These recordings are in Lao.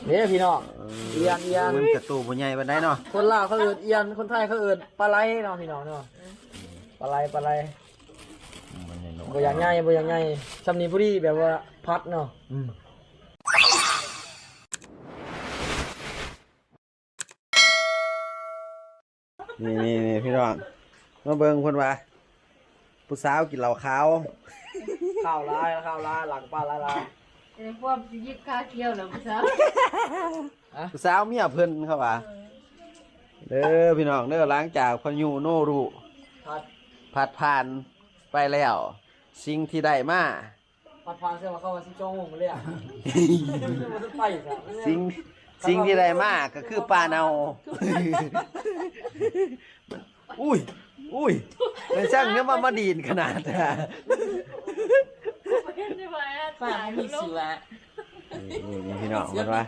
ເດ້ພີ່ນ້ອງ ເອີ ອຽນ ອຽນ ມັນກະໂຕບໍ່ໃຫຍ່ປານໃດເນາະ. ຄົນລາວເຂົາເອີ້ນອຽນ ຄົນໄທເຂົາເອີ້ນປາໄຫຼເນາະພີ່ນ້ອງເນາະ. ປາໄຫຼ ປາໄຫຼ ມັນນ້ອຍໆ ບໍ່ຢາກໃຫຍ່ ບໍ່ຢາກໃຫຍ່ ຊ່ຳນີ້ພໍດີ ແບບວ່າຜັດເນາະ. ອືມ ນີ້ໆໆ ພີ່ນ້ອງ ມາເບິ່ງເພິ່ນວ່າ ຜູ້ສາວກິນເຫຼົ້າຂາວ ຂາວຫຼາຍ ຂາວຫຼາຍ ຫຼັງປານຫຼາຍໆ. ເອີ ພວກຊິຢິບຂາຂຽວແລ້ວຜູ້ສາວ ຜູ້ສາວເມຍເພິ່ນເຂົາວ່າ. ເອີ ເດີພີ່ນ້ອງເດີ ຫຼັງຈາກພາຍຸໂນຣູ ພັດ ພັດຜ່ານໄປແລ້ວ ສິ່ງທີ່ໄດ້ມາ ພັດຜ່ານ ແສດງວ່າເຂົາວ່າສິບສອງໂມງແລ້ວ ໄປຊະ ສິ່ງ ສິ່ງທີ່ໄດ້ມາກໍຄືປາເນົ່າ. ອຸ້ຍ ອຸ້ຍ ແມ່ນຊ່າງເນີມາ ມາດີນຂະໜາດ ປາບໍ່ມີເສືອ. ນີ້ໆ ພີ່ນ້ອງເພິ່ນວ່າ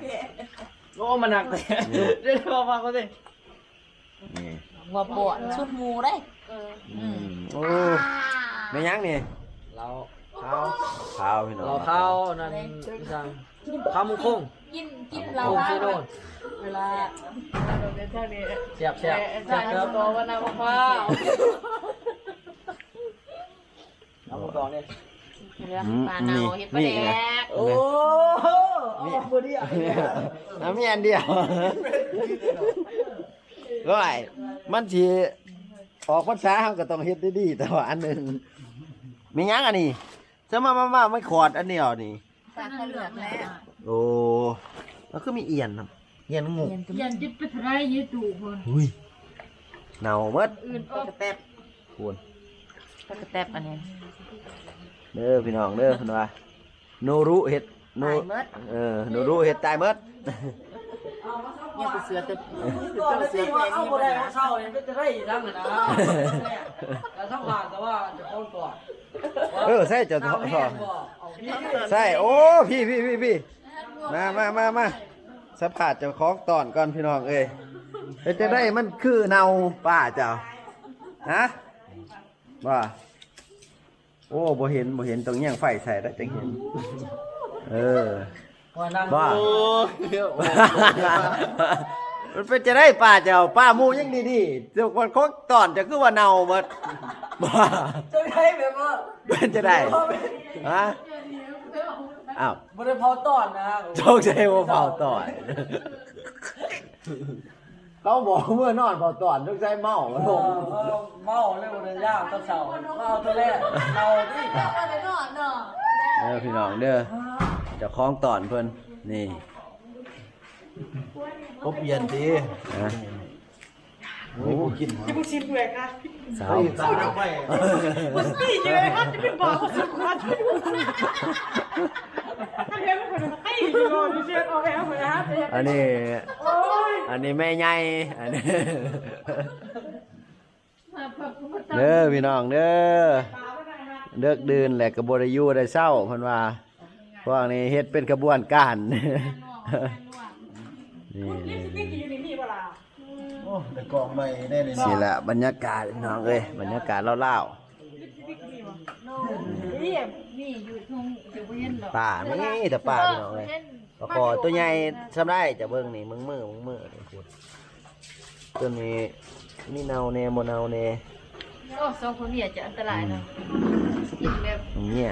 ໂອ້ ມັນໜັກແທ້ ນີ້ ເດີມາຟັງເຂົາຊິ ນີ້ ຫົວປອດຊຸດໝູ່ເດ້. ເອີ ອືມ ໂອ້ ແມ່ນຫຍັງນີ້? ເຫຼົ້າຂາວ ຂາວ ພີ່ນ້ອງ ເຫຼົ້າຂາວ ນັ້ນ ອີຫຍັງ ຄຳຄົງ ກິນ ກິນເຫຼົ້າຂາວ ເວລາ ແຊບໆ ແຊບໆ ຕໍ່ວ່ານ້ຳໝາກພ້າວ ເອົາໝູກອງເດ້ ເລື່ອງ ອືມ ປາເນົ່າ ນີ້ ເຮັດປາແດກ ນີ້ນະ ໂອ້ ນີ້ ເອົາ ເອົາ ມີອັນດຽວ ໂອ້ຍ ມັນຊິອອກພັນສາ ເຮົາກໍຕ້ອງເຮັດດີໆ ແຕ່ວ່າອັນໜຶ່ງ ມີຫຍັງອັນນີ້? ສະມາ ມາ ມາ ມາຂອດອັນດຽວນີ້ ປາເຂົາເລືອກແລ້ວ. ໂອ້ ມັນຄືມີອຽນນຳ ອຽນງູ ອຽນຈິດໄປເທົ່າໃດຢູ່ຕູ້ພຸ້ນ. ຫຸ້ຍ ເນົ່າໝົດ ອື່ນອອກ ປາກະແຕັບພຸ້ນ ປາກະແຕັບອັນນີ້ ເດີພີ່ນ້ອງເດີ ເພິ່ນວ່າ ໂນລຸເຮັດ ໂນ ຕາຍໝົດ ເອີ ໂນລຸເຮັດຕາຍໝົດ. ຍັງເສືອແຕ່ ເສືອແຕ່ ເອົາບໍ່ໄດ້ ເອົາເຊົານີ້ເປັນຈັ່ງໃດອີກທາງນັ້ນນະ ແລ້ວທາງບ້ານກໍວ່າເຈົ້າຂອງກ່ອນ ເອີ ໃສ່ເຈົ້າ ເອົາແມ່ນບໍ່ ເອົາພີ່ ໃສ່ ໂອ້ ພີ່ ພີ່ ພີ່ ພີ່ ມາ ມາ ມາ ມາ ສຳພາດເຈົ້າຂອງຕອນກ່ອນ ພີ່ນ້ອງເອີຍ ເປັນຈັ່ງໃດ ມັນຄືເນົ່າປາເຈົ້າ ຮະ ວ່າ ໂອ້ ບໍ່ເຫັນ ບໍ່ເຫັນ ຕ້ອງແຍງໄຟໃສ່ແລ້ວຈັ່ງເຫັນ ເອີ ວ່າ ໂອ້ຍ ມັນເປັນຈັ່ງໃດປາເຈົ້າ ປາໝູ່ຍັງດີໆ ເຈົ້າຂອງຕອນເຈົ້າຄືວ່າເນົ່າໝົດ ວ່າ ຈັ່ງໃດແບບວ່າ ເປັນຈັ່ງໃດ ຮະ ອ້າວ ບໍ່ໄດ້ເຜົາຕອນນະ ສົງໄສບໍ່ເຜົາຕອນ. ເຂົາບອກເມືອນອນເຂົາຕອນ ສົງໄສເມົາ ເອີ ເມົາເລີຍ ບໍ່ໄດ້ຍາມຕອນເຊົ້າ ມາເອົາໂຕແລກ ເອົາຕິ ເອົາໄປນອນເນາະ ເດີພີ່ນ້ອງເດີ ເຈົ້າຂອງຕອນເພິ່ນ ນີ້ ກົບອຽນຕິ ຮະ ໂອ້ ກິນ ສາວ ສາວ ບໍ່ໃຊ່ເດີ ອັນນີ້ ອັນນີ້ແມ່ໃຫຍ່ ອັນນີ້ ເດີພີ່ນ້ອງເດີ ເດິກດື່ນແຫຼະກໍບໍ່ໄດ້ຢູ່ໄດ້ເຊົາ ເພິ່ນວ່າ ພວກນີ້ເຮັດເປັນຂະບວນການ ນີ້ ໂອ້ ໄດ້ກອງໃໝ່ແນ່ນີ້ ຊິລະບັນຍາກາດພີ່ນ້ອງເອີຍ ບັນຍາກາດລາວໆ ນີ້ ມີຢູ່ທົ່ງ ຢູ່ບໍ່ເຫັນດອກ ປາ ມີແຕ່ປາພີ່ນ້ອງເອີຍ ປາຄໍຕົວໃຫຍ່ສ່ຳໃດ ຈະເບິ່ງນີ້ ເບິ່ງມື ເບິ່ງມື ຕົວນີ້ມີເນົ່າແດ່ບໍ່ເນົ່າແດ່ ໂອ້ ສອງຜົວເມຍຈະອັນຕະລາຍເນາະ ອືມ ກິນແບບ ເມຍ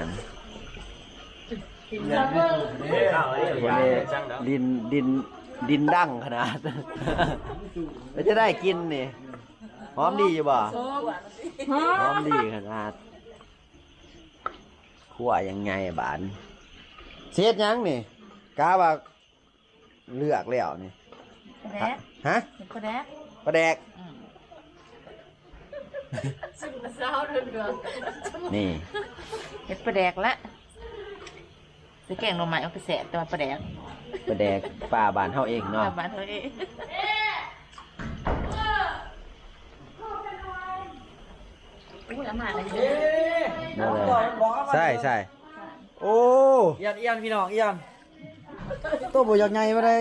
ກິນແບບ ຄົນນີ້ດິນ ດິນ ດິນດັງຂະໜາດ ເປັນຈັ່ງໃດກິນນີ້ ຫອມດີຢູ່ບໍ່? ຫອມ ຫອມດີຂະໜາດ ຄົວຢ່າງໃຫຍ່ບາດ ຊິເຮັດຫຍັງນີ້? ກະວ່າເລືອກແລ້ວນີ້ ປາແດກ ຮະ? ເຮັດປາແດກ ປາແດກ ອືມ ຊິມແຕ່ເຊົ້າເດີ ນີ້ ເຮັດປາແດກລະ ຊິແກງໜໍ່ໄມ້ມັນກໍແຊບ ແຕ່ວ່າປາແດກ ປາແດກປ່າບ້ານເຮົາເອງເນາະ ປາບ້ານເຮົາເອງ ນັ້ນແຫຼະ ໃຊ່ ໃຊ່ ໂອ້ ອຽນ ອຽນ ພີ່ນ້ອງ ອຽນ ໂຕບໍ່ຢາກໃຫຍ່ປານໃດ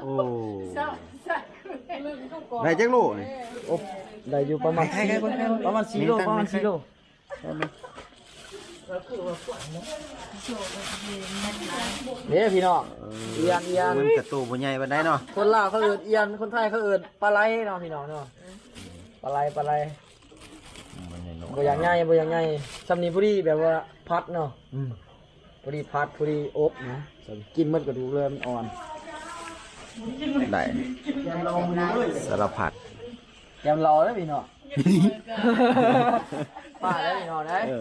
ໂອ້ ໄດ້ຈັກໂລນີ້? ໂອ້ ໄດ້ຢູ່ປະມານ ປະມານສີ່ໂລ ປະມານສີ່ໂລ. ເດ້ພີ່ນ້ອງ ເອີ ອຽນ ອຽນ ມັນກະໂຕບໍ່ໃຫຍ່ປານໃດເນາະ. ຄົນລາວເຂົາເອີ້ນອຽນ ຄົນໄທເຂົາເອີ້ນປາໄຫຼເນາະພີ່ນ້ອງເນາະ. ປາໄຫຼ ປາໄຫຼ ບໍ່ຢາກໃຫຍ່ ບໍ່ຢາກໃຫຍ່ ຊ່ຳນີ້ພໍດີ ແບບວ່າຜັດເນາະ. ອືມ ພໍດີຜັດ ພໍດີອົບນະ ກິນໝົດກະດູກເລີຍ ມັນອ່ອນ. ໄດ້ສາລະພັດ ແກມເຫຼົ້າເດ້ພີ່ນ້ອງ ປາເດ້ພີ່ນ້ອງເດ້. ເອີ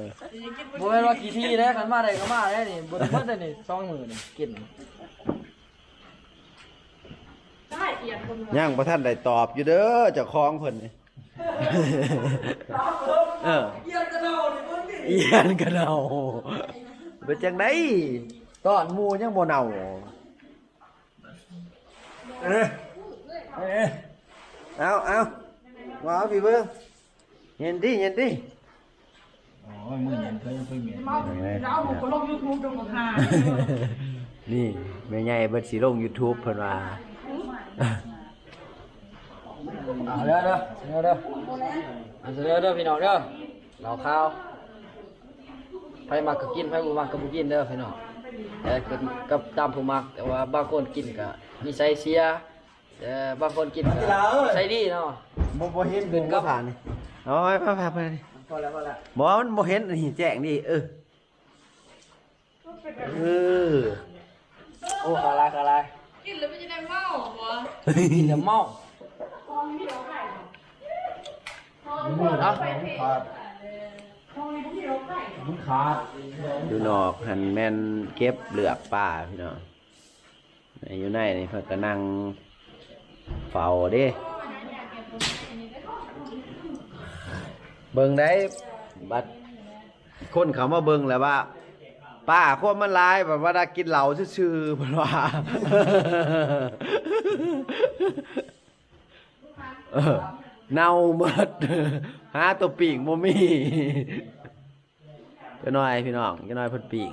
ບໍ່ແມ່ນວ່າຂີ້ຖີ່ເດ້ ຄັນມາໄດ້ກະມາເດ້ນີ້ ບໍ່ໄດ້ໝົດເດ້ນີ້ ສອງມື້ນີ້ກິນ. ຍັງບໍ່ທັນໄດ້ຕອບຢູ່ເດີ ເຈົ້າຂອງເພິ່ນນີ້. ເອີ ອຽນກະເນົ່າ ເປັນຈັ່ງໃດ ຕອນໝູ່ຍັງບໍ່ເນົ່າ. ເອີ ເອີ ເອົາ ເອົາ ວ່າເອົາ ພີ່ເບິ່ງ ເຫັນຕິ ເຫັນຕິ. ໂອ້ຍ ມື້ເຢັນເພິ່ນຍັງໄປເໝັນ. ເອົາ ເອົາ ບໍ່ລົງຢູທູບ ລົງບັກຫ່າ. ນີ້ແມ່ໃຫຍ່ເພິ່ນຊິລົງຢູທູບ ເພິ່ນວ່າ. ເອົາເດີ ເດີ ເດີ ເດີ ເດີ ພີ່ນ້ອງເດີ ເຫຼົ້າຂາວ ໃຜມັກກະກິນ ໃຜບໍ່ມັກກະບໍ່ກິນເດີພີ່ນ້ອງ. ແຕ່ກະຕາມຜູ້ມັກ ແຕ່ວ່າບາງຄົນກິນກະນິໄສເສຍ ແຕ່ບາງຄົນກິນກະນິໄສດີເນາະ. ບໍ່ ບໍ່ເຫັນ ຂຶ້ນກັບ ເອົາໄປ ໄປ ໄປ ໄປ ພໍແລ້ວ ພໍແລ້ວ ບໍ່ ມັນບໍ່ເຫັນ ອັນນີ້ແຈ້ງດີ. ເອີ ເອີ ໂອ້ ຂາວຫຼາຍ ຂາວຫຼາຍ ກິນແລ້ວມັນຈະໄດ້ເມົາບໍ່? ກິນແລ້ວເມົາ. ເອົາ ມັນຂາດ ມັນຂາດ. ຢູ່ນອກຫັ້ນແມ່ນເກັບເລືອກປາພີ່ນ້ອງ. ຢູ່ໃນນີ້ເພິ່ນກະນັ່ງເຝົ້າເດ້ ເບິ່ງໄດ້ ບັດຄົນເຂົ້າມາເບິ່ງແລ້ວວ່າ ປາຄວາມມັນຫຼາຍ ບັດວ່າໄດ້ກິນເຫຼົ້າຊື່ໆ ເພິ່ນວ່າ. ເອີ ເນົ່າໝົດ ຫາໂຕປີ້ງບໍ່ມີ. ຈັກໜ້ອຍພີ່ນ້ອງ ຈັກໜ້ອຍເພິ່ນປີ້ງ